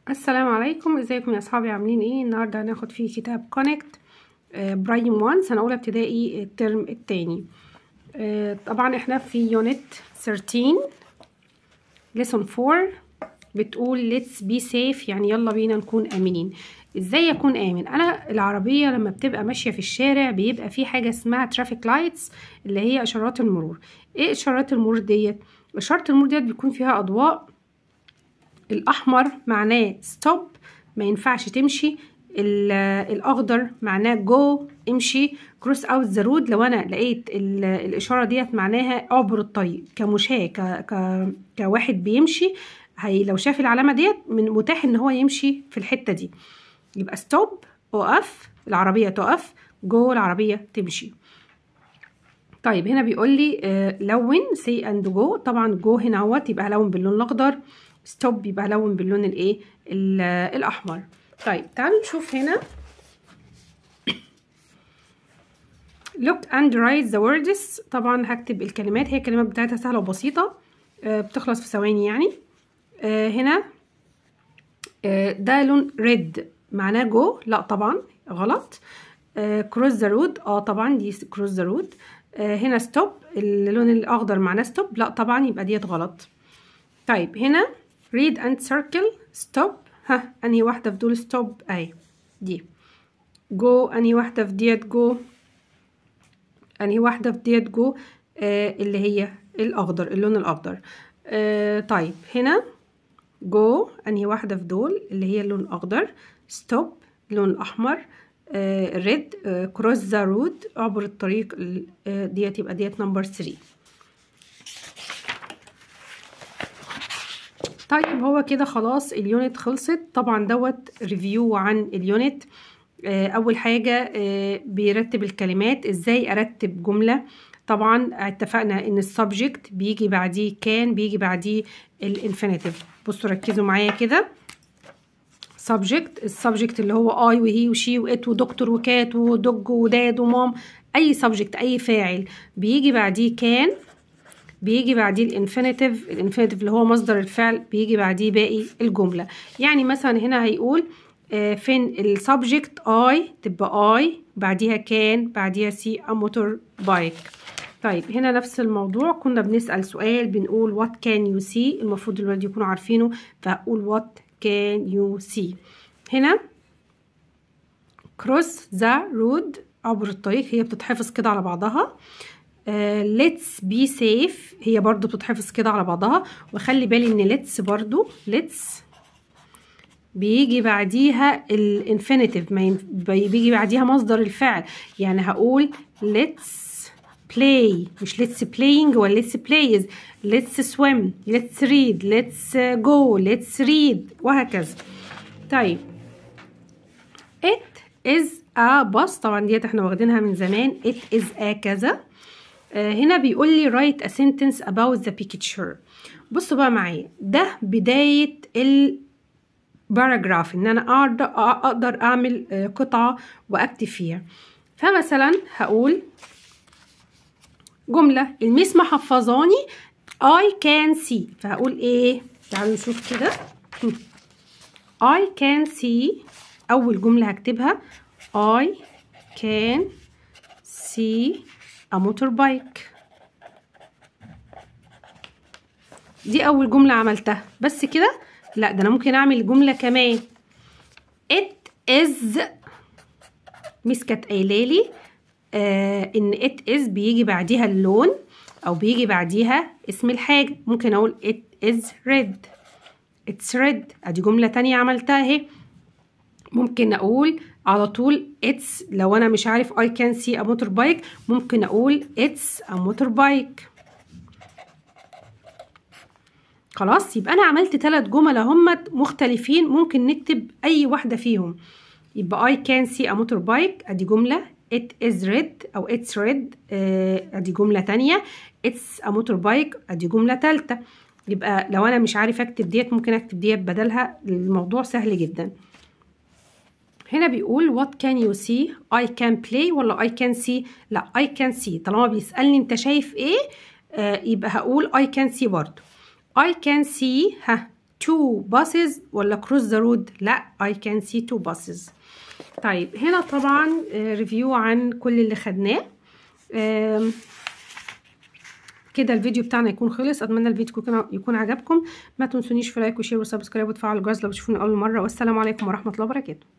السلام عليكم، ازيكم يا اصحابي؟ عاملين ايه؟ النهارده هناخد فيه كتاب Connect Prime 1 سنة اولى ابتدائي الترم الثاني. طبعا احنا في unit 13 lesson 4 بتقول let's be safe، يعني يلا بينا نكون امنين. ازاي اكون امن؟ انا العربية لما بتبقى ماشية في الشارع بيبقى في حاجة اسمها traffic lights اللي هي اشارات المرور. ايه اشارات المرور ديت؟ اشارة المرور ديت بيكون فيها اضواء. الاحمر معناه stop، ما ينفعش تمشي. الاخضر معناه go، امشي. cross out the road، لو انا لقيت الاشارة ديت معناها اعبر الطريق كمشاه، كواحد بيمشي، هي لو شاف العلامة ديت من متاح ان هو يمشي في الحتة دي. يبقى stop اقف، العربية تقف، go العربية تمشي. طيب هنا بيقول لي لون say and go. طبعا go هنا اهوت يبقى هلون باللون الاخضر، stop يبقى هلون باللون الايه؟ الاحمر. طيب تعالوا نشوف هنا look and write the words. طبعا هكتب الكلمات، هي الكلمات بتاعتها سهلة وبسيطة، بتخلص في ثواني يعني. هنا ده لون red معناه go، لا طبعا غلط. cross the road، طبعا دي cross the road. هنا stop، اللون الاخضر معناه stop، لا طبعا يبقى ديت غلط. طيب هنا read and circle stop، ها انهي واحدة في دول stop؟ اهي دي. go انهي واحدة في ديت go؟ انهي واحدة في ديت go؟ اللي هي الاخضر، اللون الاخضر. طيب هنا go انهي واحدة في دول؟ اللي هي اللون الاخضر. stop اللون الاحمر. red cross the road اعبر الطريق، ديت يبقى ديت number 3. طيب هو كده خلاص ال unit خلصت. طبعا دوت review عن ال unit. اول حاجة بيرتب الكلمات، ازاي ارتب جملة. طبعا اتفقنا ان ال subject بيجي بعديه can، بيجي بعديه ال infinitive. بصوا ركزوا معايا كده. subject، ال subject اللي هو اي وهي وشي وات ودكتور وكات ودج وداد ومام، اي subject اي فاعل بيجي بعديه can، بيجي بعديه ال infinitive، ال infinitive اللي هو مصدر الفعل بيجي بعديه باقي الجملة. يعني مثلا هنا هيقول فين ال subject؟ I تبقى I بعديها can بعديها see a motorbike. طيب هنا نفس الموضوع، كنا بنسأل سؤال بنقول what can you see، المفروض الولاد يكونوا عارفينه، فهقول what can you see. هنا cross the road عبر الطريق، هي بتتحفظ كده على بعضها. Let's be safe هي برضو بتتحفظ كده على بعضها. وخلي بالي ان let's برضو let's بيجي بعديها ال infinitive، ما بيجي بعديها مصدر الفعل. يعني هقول let's play، مش let's playing ولا let's plays، let's swim، let's read، let's go، let's read وهكذا. طيب it is a bus، طبعا ديت احنا واخدينها من زمان، it is a كذا. هنا بيقول لي write a sentence about the picture. بصوا بقى معايا، ده بداية ال paragraph، ان انا اقدر اعمل قطعة واكتب فيها. فمثلا هقول جملة ال miss محفظاني I can see، فهقول ايه؟ تعالوا نشوف كده. I can see، اول جملة هكتبها I can see a motorbike. دي اول جملة عملتها بس كده. لا ده انا ممكن اعمل جملة كمان. it is، miss كانت قايله لي ان it is بيجي بعديها اللون او بيجي بعديها اسم الحاجة. ممكن اقول it is red، it's red، ادي جملة تانية عملتها اهي. ممكن اقول على طول it's، لو انا مش عارف I can see a motorbike ممكن اقول it's a motorbike. خلاص يبقى انا عملت 3 جمل هم مختلفين، ممكن نكتب اي واحدة فيهم. يبقى I can see a motorbike ادي جملة، it is red او it's red ادي جملة تانية، it's a motorbike ادي جملة تالتة. يبقى لو انا مش عارف اكتب ديت ممكن اكتب ديت بدلها، الموضوع سهل جدا. هنا بيقول what can you see، I can play ولا I can see؟ لا I can see، طالما بيسألني انت شايف ايه يبقى هقول I can see برضو. I can see ها two buses ولا cross the road؟ لا، I can see two buses. طيب، هنا طبعا review عن كل اللي خدناه. كده الفيديو بتاعنا يكون خلص. اتمنى الفيديو يكون عجبكم. ما تنسونيش في like و share و subscribe وتفعلوا الجرس لو بتشوفوني اول مره، والسلام عليكم ورحمه الله وبركاته.